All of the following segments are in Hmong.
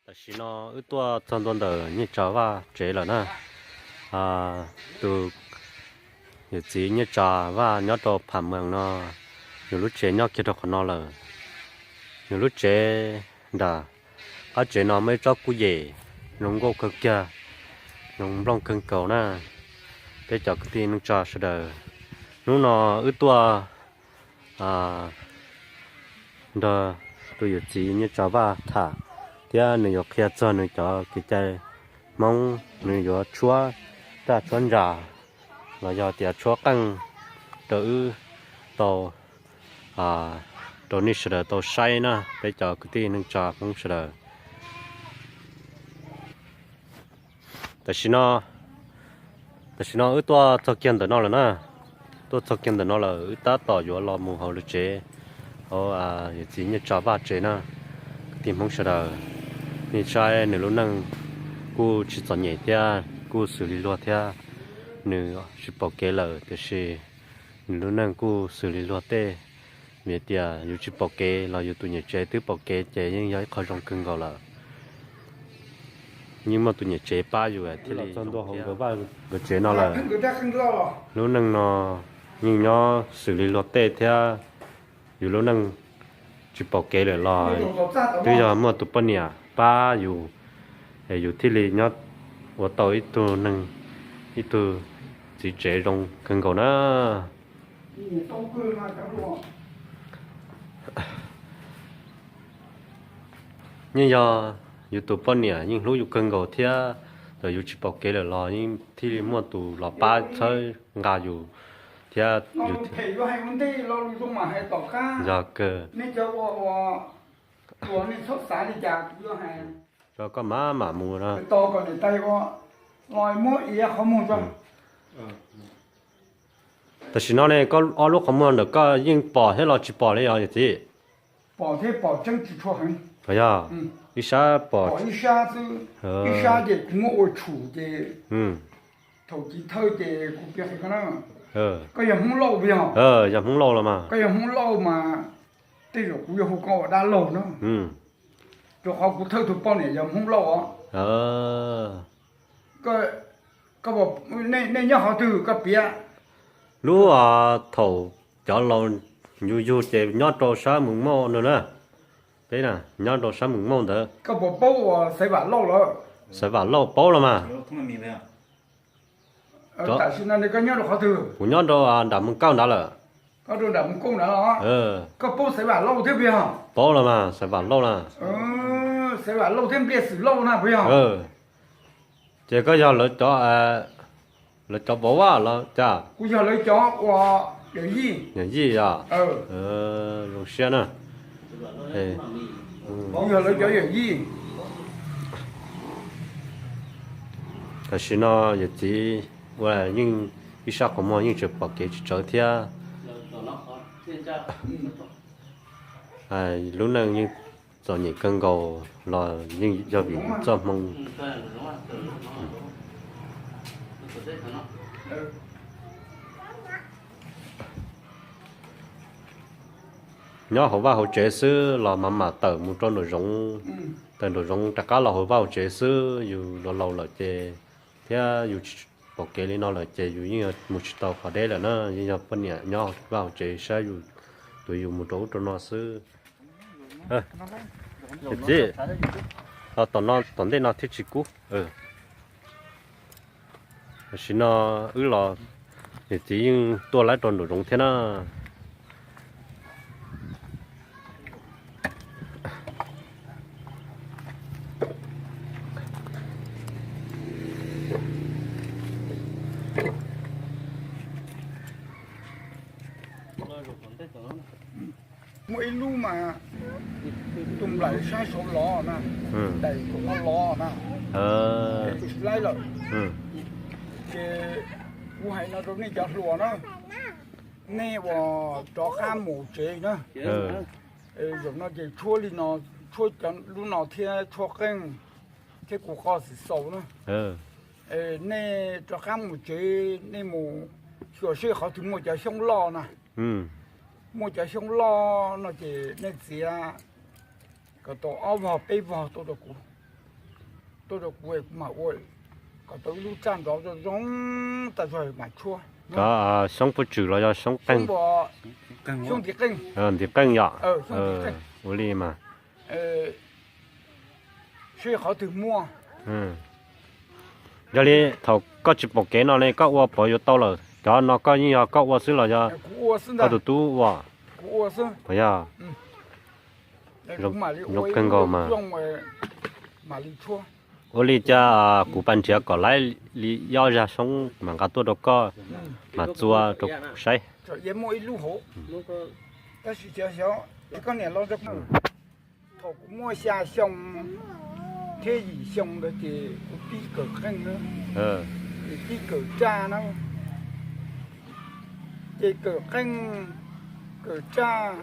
Tam sim no wb tuaj txog ntua ntawm Nyiaj Tsav Vaj tsev lawm na. Tus yawm txiv Nyiaj Tsav Vaj nyob rau Pham Mees no, nws lub tsev nyob kiag rau qhov no lawm. Nws lub tsev nram qab tsev no muaj ib tsob kuj yem zoo nkauj kawg kiag, zoo nplooj kawg nkaus na. Peb cov kwv tij neej tsa sawv daws, hnub no wb tuaj nrog tus yawm txiv Nyiaj Tsav Vaj tham thiab nws yuav qhia txog nws cov kev cai Hmoob, nws yuav tshuab raj tshuab ntsa los yog tias tshuab qeej rau wb tau, rau nej sawv daws tau saib na, peb cov kwv tij neej tsa Hmoob sawv daws. Tam sim no, tam sim no wb tuaj txog kiag ntawm no lawm na. Tuaj txog kiag ntawm no lawm, wb tab tom yuav los mus hauv lawv tsev, hauv yawm txiv Nyiaj Tsav Vaj tsev na. Kwv tij Hmoob sawv daws, nej saib nws lub neej kuj tsis txom nyem thiab, kuj xws li luag thiab. Nws tsis pom kev lawm tiam sis nws lub neej kuj xws li luag tej. Vim tias yus tsis pom kev los yus tus niam tsev twb pom kev ces yeej yog ib qho zoo kawg nkaus lawm. Yeej muaj tus niam tsev pab yus thiaj li txog ntua hauv nkawd vaj nkawd tsev no lawm. Lub neej no yeej nyob xws li luag tej thiab. Yus lub neej tsis pom kev lawm los twb yog muaj tus poj niam pab yus, es yus thiaj li nyob ua tau ib tug neeg, ib tug txiv tsev zoo kawg nkaus na. Yeej yog yus tus poj niam yeej hlub yus kawg nkaus thiab, txawm yus tsis pom kev lawm los yeej thiaj li muaj tus los pab txhawb nqa yus thiab. Yog kawg. Koj mam mam mus na. Tam sim no ne koj ob lub qhov muag ntawm koj yeej pom thiab los tsis pom li os yawm txiv? Pom thiab pom tseeb tsis tshua heev. Yog ib sab pom, ib sab xwb, ib sab ces kuv muab ua tshum ces thaum chiv thawj ces kuv piav qhia koj na. Koj yog Hmoob Lauj puas yog? Yog Hmoob Lauj los mas. Koj yog Hmoob Lauj mas tej zaum kuv yuav hu koj ua dab laug na, rau qhov kuv thawj tus poj niam yog Hmoob Lauj os. Nej nyob qhov twg koj piav? Lub thaum cov laus yug yug ces nyob rau sab Moos Mauj no na. Peb nyob rau sab Moos Mauj ntawd. Koj puas paub ua Xaiv Vam Lauj lawm? Xaiv Vam Lauj paub los mas. Tam sim no koj nyob rau qhov twg? Kuv nyob rau nram Moos Kauj ntawd lawm. Koj rau nram Moos Kauj ntawd los? Koj paub Xaiv Vam Lauj thiab puas yog? Paub los mas, Xaiv Vam Lauj na. Xaiv Vam Lauj thiab Npliaj Xwm Lauj na puas yog? Ces koj yog lawv cov, lawv cov vauv los cas? Kuv yog lawv cov ua yawm yij. Yawm yij os. Zoo siab na. Kuv yog lawv cov yawm yij. Tam sim no yawm txiv ua yeej ib sab qhov muag yeej tseem pom kev tsis tsawv thiab. Lub neej yeej txom nyem kawg nkaus los yeej yog vim txoj hmoo. Nyob hauv vaj hauv tsev xwb los mam mam tawm mus rau nraum zoov, tawm nraum zoov rov qab los hauv vaj hauv tsev xwb, yus laus laus lawm ces thiab yus tsis pom kev li no lawm ces yus yeej mus tsis tau qhov deb lawm na, yeej yog poj niam nyob vaj hauv tsev saib yus, tus yus mus rau ub rau no xwb. Txiv, tom no tom ntej no thiaj tsis kub. Tam sim no wb los, niam txiv yeej tuaj laib rau nraum zoov thiab na. Muaj ib lub mas tus nplaim sab saud los na, daim saum no los na, es tus tsis laib lawm. Ces kuv hais no rau nej cov hluas na, nej uas rov qab mus tsev na, zaum no ces tshuab li no, tshuab cov lub no thiab tshuab qeej thiab kuv qo xim xaus na. Nej rov qab mus tsev, nej mus xyuas seb qhov twg muaj cov xyoob loj na. Muaj cov xyoob loj no ces nej txiav kom tau ob vog peb vog tuaj rau kuv. Tuaj rau kuv kuv mam ua kom tau ib lub raj nrov zoo zoo tas zog mam tshuab. Cov xyoob puj tswm los yog xyoob qeeg? Xyoob ntiv qeej. Ntiv qeej yom. Ua li mas. Seb qhov twg muaj. Yog li thaum koj tsis pom kev no ne koj ua puas yuav tau lawm? Cov no koj yeej yog koj ua xwb los yog koj tus tub ua? Puas yog? Zoo kawg nkaus mas. Ua li cas kuv pab nrhiav kom laib li ob zaj xyoob mam nqa tuaj rau koj mam txua rau kuv saib. Thaum kuv muaj xya xyoo thiab yim xyoo ntawd ces kuv pib kawm qeej na, ces pib kawm raj na, ces kawm qeej kawm raj,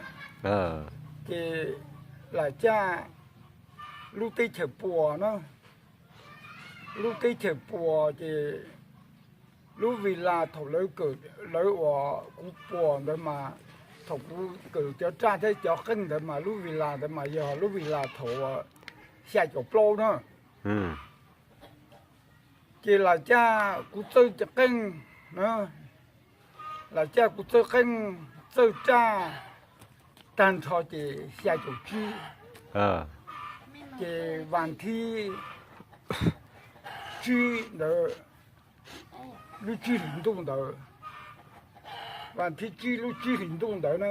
ces lam caj lub teb chaws Puas na, lub teb chaws Puas ces lub villa thaum lawv uas kuv Puas ntawd mas, thaum kuv kawm cov raj thiab cov qeej ntawd mas lub villa ntawd mas yog lub villa thaum xya caum plaub na. Ces lam caj kuv txawj qeej, lam caj kuv txawj qeej txawj raj tag nrho ces xya caum tsib, ces vas thib tsib ntawd, lub tsib hlis ntuj ntawd, vas thib tsib lub tsib hlis ntuj ntawd na,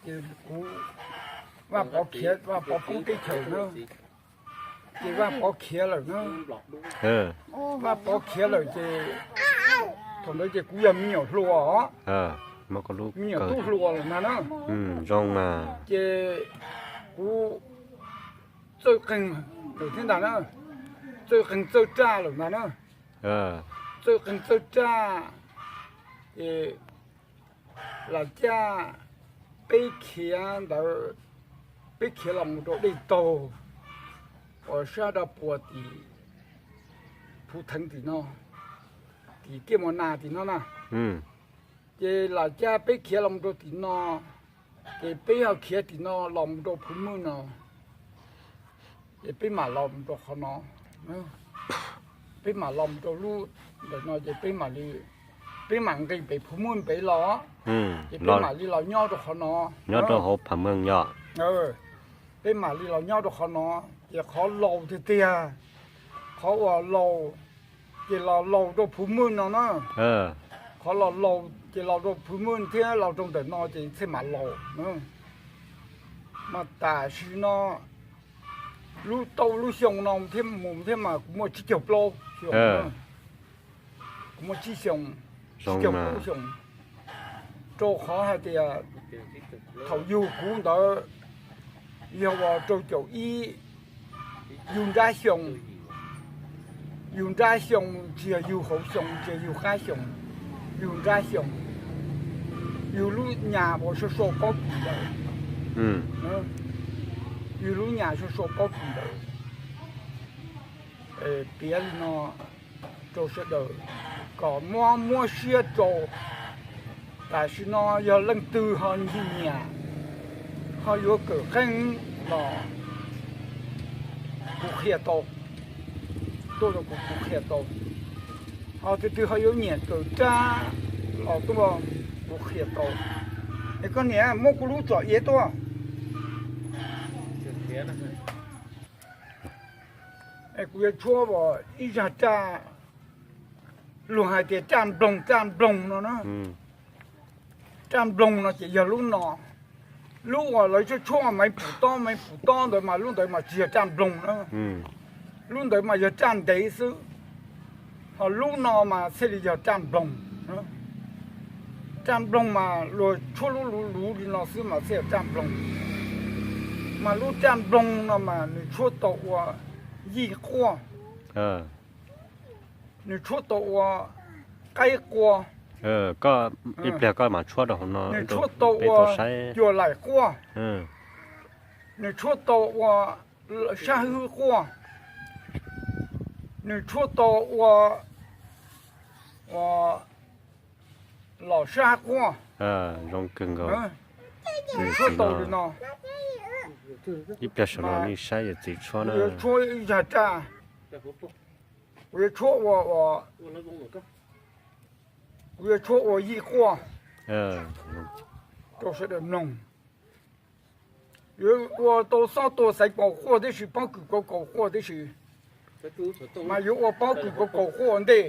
ces kuv Vaj Pov khiav, Vaj Pov poob teb chaws na, ces Vaj Pov khiav lawm na. Vaj Pov khiav lawm ces thaum ntawd ces kuv yog me nyuam hluas, me nyuam tub hluas lawm ntag na. Ces kuv txawj qeej lawm thiab ntag na, txawj qeej txawj raj lawm ntag na, txawj qeej txawj raj. Ces lam caj peb khiav ntawd, peb khiav los mus rau dej taug uas sab rau puas tim Phuv Theev tim no, tim Kiaj Mos Nas tim no na. Ces lam caj peb khiav los mus rau tim no, ces peb ho khiav tim no los mus rau Phuv Mwj no, ces peb mam los mus rau qhov no, peb mam los mus rau lub ntawm no ces peb mam li, peb mam nqis pem Phuv Mwj pem los, ces peb mam li los nyob rau qhov no, nyob rau hauv Phav Meeg yom. Peb mam li los nyob rau qhov no, ces qhov laus tiag tiag, qhov uas laus, ces los laus rau Phuv Mwj no na. Qhov los laus ces los rau Phuv Mwj thiab los rau ntawm no ces thiaj mam laus. Mas tam sim no lub tau lub xyoo no thiab mus thiab mas kuv muaj tsib caug plaub xyoo, kuv muaj tsib xyoo, tsib caug plaub xyoo. Rau qhov hais tias thaum yug kuv ntawd yog uas rau caum ib, yug nrab xyoo, yug nrab xyoo, tsis yog yug hauv xyoo, tsis yog yug qab xyoo, yug nrab xyoo, yug lub nyas uas sau sau pob kws ntawd, yug lub nyas sau sau pob kws ntawd. Piav li no rau sawv daws kom muab muab siab rau. Tam sim no yog leej twg ho ncig nyiam, ho yuav kawm qeej los kuv qhia tau, tuaj rau kuv, kuv qhia tau. Ho tus twg ho yuav nyiam kawm raj los tuaj, kuv qhia tau. Es koj niam, muab kuv lub tsom iav tuaj. Es kuv yuav tshuab ib zaj raj, luag hais tias raj nploog, raj nploog no na. Raj nploog no ces yog lub no, lub uas lawv tshuab tshuab Maiv Pum Tob, Maiv Pum Tob ntawd mas lub ntawd mas tsis yog raj nploog na. Lub ntawd mas yog raj ntev xwb, ho lub no mas thiaj li yog raj nploog. Raj nploog mas luag tshuab lub luv luv li no xwb mas thiaj yog raj nploog. Mas lub raj nploog no mas nws tshuab tau ua yij quaj, nws tshuab tau ua qaib quaj, ib pliag koj mam tshuab rau hauv no, nws tshuab tau ua cuam laim quaj, nws tshuab tau ua sab hwb quaj, nws tshuab tau ua los sab quaj. Zoo kawg nkaus. Nws tshuab tau li no. Ib pliag saum no nej saib yawm txiv tshuab na. Tshuab ib zaj raj, Kuv yuav tshuab ua, kuv yuav tshuab ua yij quaj rau sawv daws mloog. Yuav ua tau xob tua xaiv paus quaj tib si, pob kws kauv kaus quaj tib si, mas yuav ua pob kws kauv kaus quaj ua ntej.